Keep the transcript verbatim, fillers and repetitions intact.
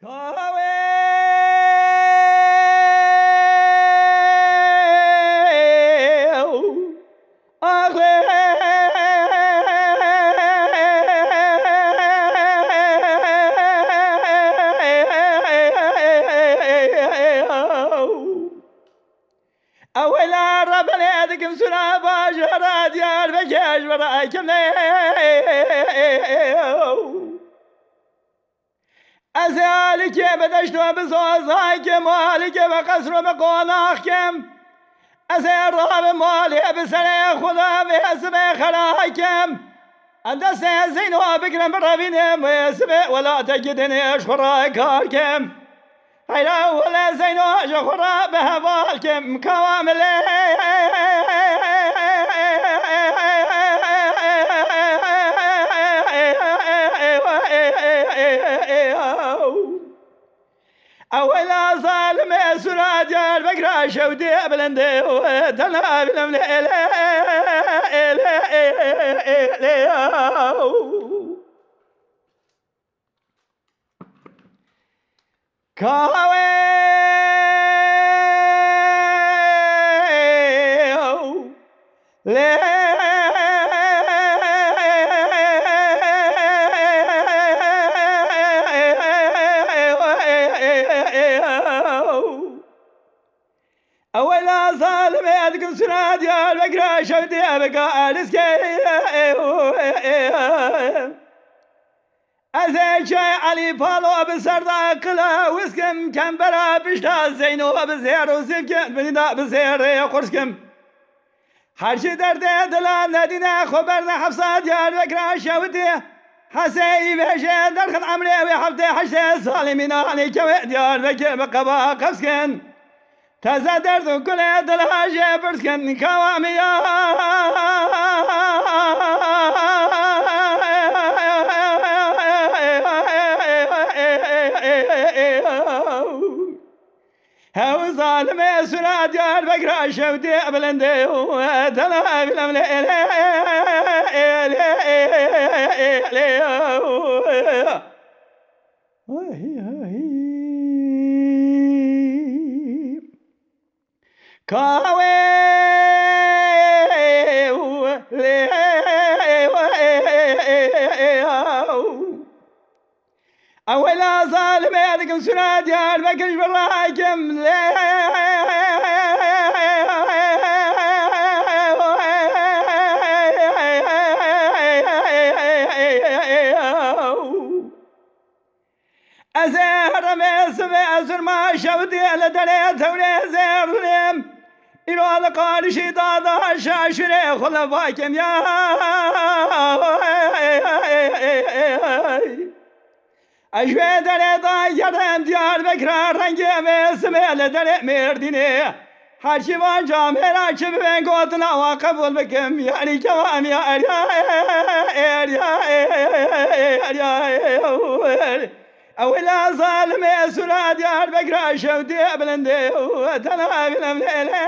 Kawê axlê Ewela rebelê dikim suna bajara Diyarbekir ji bera kim lê. Ez ê alikê bi deşt û bi zozay kim û alikê bi qesr û bi qonax kim. Ez ê rabim malê bi serê Xuda vê sibê xelay kim. Ez destê Zeyno bigirim birevînim wê sibê welatekî dinê ji xwe re kar kim. Heyra wele Zeyno ji xwe re bi heval kim kawa milê. Ewela zalimê sura Diyarbekira şewtê bilindê û tena bilim lê lê lê lê. Kawê lê. Ewela zalimê dikin suna Diyarbekira şewtê bika Eliskê. Ez ê çay Elî Palo bi ser de qila wiskim, kembera pişta Zeyno bi zêr û zivkin, binî de bi zêrê qurskim. Her çi derdê dila nedîne xwe berne hefsa Diyarbekira şewitî. Hesê î vêjê derxin emrê wê heftê heştê salî mînanê kewê Diyarbekir bi qeba qevskin. Teze derd û kulê dila jê pirskin kawa miya. Hew zalimê sura Diyarbekira şewtê bilindê û tela bilemlê. Kawê lê. Ewela zalimê dikim suna Diyarbekir ji bira kim lê. Ez ê heremê sibê ez zurma şewtî li derê tewrê zêr dunim. Îro li qarişî dada şaşirê xwe li vakem ya. Ez ji wê derê da yerim Diyarbekira rengê vê sibê li derê Mêrdînê. Her çi van camêra çi bibe gotina wa qebûl bikim. Yarî kewam ya erya erya erya. Ew la zalimê sura Diyarbekira şewtê bilindê û tena bilim lê lê.